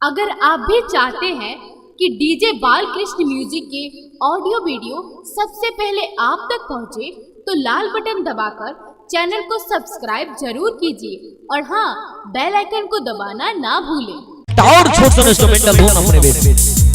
अगर आप भी चाहते हैं कि डीजे बालकृष्ण म्यूजिक के ऑडियो वीडियो सबसे पहले आप तक पहुंचे, तो लाल बटन दबाकर चैनल को सब्सक्राइब जरूर कीजिए और हाँ, बेल आइकन को दबाना ना भूलें। और छोट सन इंस्ट्रूमेंटल धुन अपने बेस।